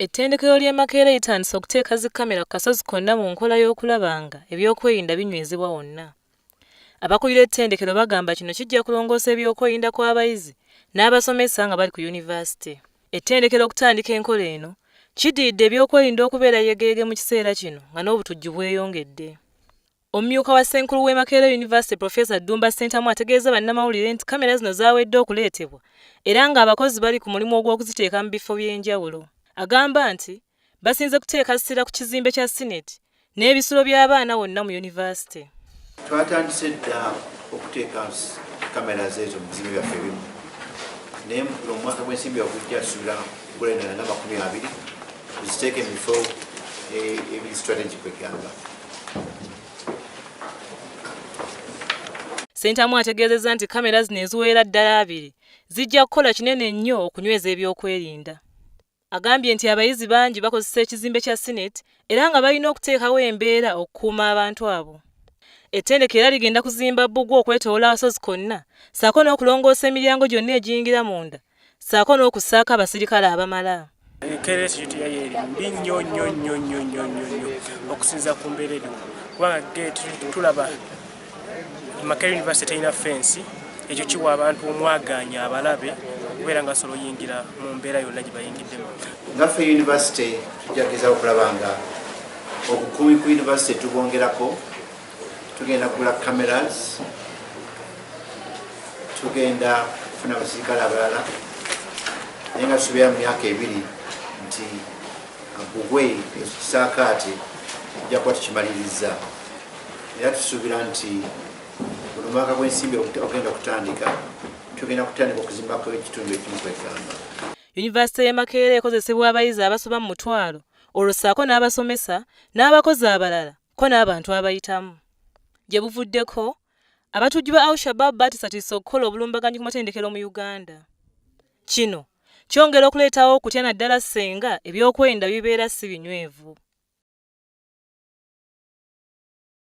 Ettendekero ly'e Makerere litandise okuteeka zi kkamera ku kasozi konna mu nkola y'okulaba nga ebyokwerinda binywezebwa wonna. Abakulira ettendekero bagamba kino kijja kulongoosa ebyokwerinda kw'abayizi n'abasomesa nga bali ku yunivasite. Ettendekero okutandika enkola eno kiddiridde ebyokwerinda okubeera yegeyege mu kiseera kino nga n'obutujju bweyongedde. Omumyuka wa Ssenkulu w'e Makerere University Professor Ddumba Ssentamu ategeezza bannamawulire nti kkamera zino zaawedde okuleetebwa era ng'abakozi bali ku mulimu ogw'okuziteeka mu bifo by'enjawulo. Agamba nti basinze kuteeka ssira ku kizimbe kya Senate n'ebisulo by'abaana wonna mu yunivasite. Twatandise dda okuteeka kamera ezo mu bizimbe byaffe ebimu, naye omwaka gw'ensimbi ogujja tusuubira kugula endala nga 20 tuziteeke mu bifo ebiri strategic kwegamba. Ssentamu ategeezezza nti kkamera zino eziwerera ddala 20 zijja kukola kinene nnyo okunyweza ebyokwerinda. Agambye nti abayizi bangi bakozesa ekizimbe kya Senate era nga balina okuteekawo embeera okukuuma abantu abo. Ettendekero era ligenda kuzimba bbugwe okwetoloola akasozi konna ssaako n'okulongoosa emiryango gyonna egiyingira munda ssaako n'okussaako abasirikale abamala. Makerere security yayo eri mbi nnyo nnyo nnyo nnyo nnyo nnyo nnyo okusinziira ku mbeera eriwo, kubanga gate tulaba Makerere University terina fensi, ekyo kiwa abantu omwagaanya abalabe okubeera nga basobola oyingira mu mbeera yonna gye bayingiddemu. Nga ffe university tujja kugezaako okulaba nga obukuumi ku university tubwongerako, tugenda kugula cameras, tugenda kufuna abasirikale abalala, naye nga tusuubira mu myaka 2 nti bbugwe ekisaakaate tujja kuba tukimaliriza, era tusuubira nti guno mwaka gw'ensimbi ogenda okutandika tugenda kutandika okuzimbako ekitundu ekimu kwegamba. Yunivasite y'e Makerere ekozesebwa abayizi abasoba mu 500 olwo ssaako n'abasomesa n'abakozi abalala ko n'abantu abayitamu. Gye buvuddeko, abatujju ba Al-Shabaab batiisatiisa okukola obulumbaganyi ku matendekero mu Uganda. Kino kyongera okuleetawo okutya naddala ssinga ebyokwerinda bibeera si binywevu.